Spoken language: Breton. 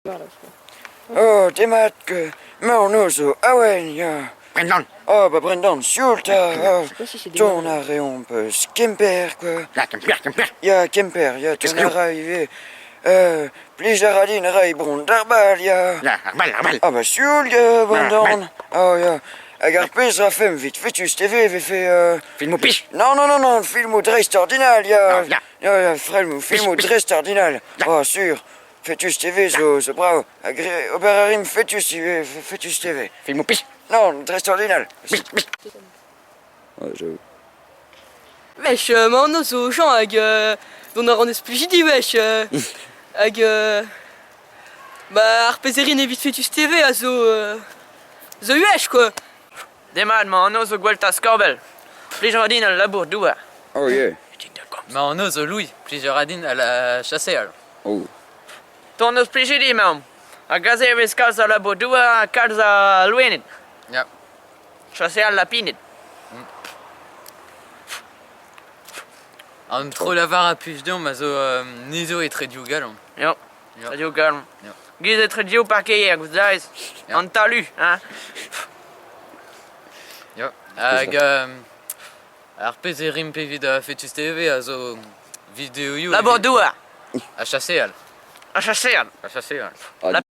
Oh, demat, ma anv zo Awen, ya. Brendan. Oh, bah Brendan, sioul 'ta. Je sais pas si c'est des Ton a reomp eus Kemper, quoi. Ya, Kemper, Kemper. Ya, Kemper, ya, ton a ra ivez. Plij a ra din reiñ bron d'ar bal, ya. Ya, ar bal, ar bal. Ah bah sioul, ya, Brendan. Oh, ya. Hag ar pezh 'rafemp 'vit Fetus TV 'vefe... Filmoù pich. Non, non, non, non, filmoù dreistordinal, ya. Ya. Ya, ya, filmoù, filmoù dreistordinal. Oh, sur. Fetus TV zo, zo brav. Ha gre- ober a rimp Fetus ivez, Fetus TV. Filmoù pich. Non, dreistordinal. Pich, pich. Ouais, j'avoue. Wech, ma anv zo Jean hag dont a ran eus Plijidi wech. hag bah ar pezh evit Fetus TV a zo zo wech quoi. Demat, ma anv zo Gweltaz Skorbell. Plij a ra din al labour-douar. Oh yeah. Ma anv zo Louis, plij a ra din al chaseal. Oh. Ton eus Plijidi emaomp. Hag aze e vez kalz a labour-douar ha kalz a loened. Ya. Chaseal lapined. An tro lavar a plij deomp a zo ni zo etre div galon. Ya. Ya. Div galon. Ya. Giz etre div parkeier, gouzaez. Ya. An talu, hein. Ya. Hag ar pezh e rimp evit Fetus TV a zo videoioù Labour-douar. ha chaseal. Ha chaseal. Ha chaseal. Ah,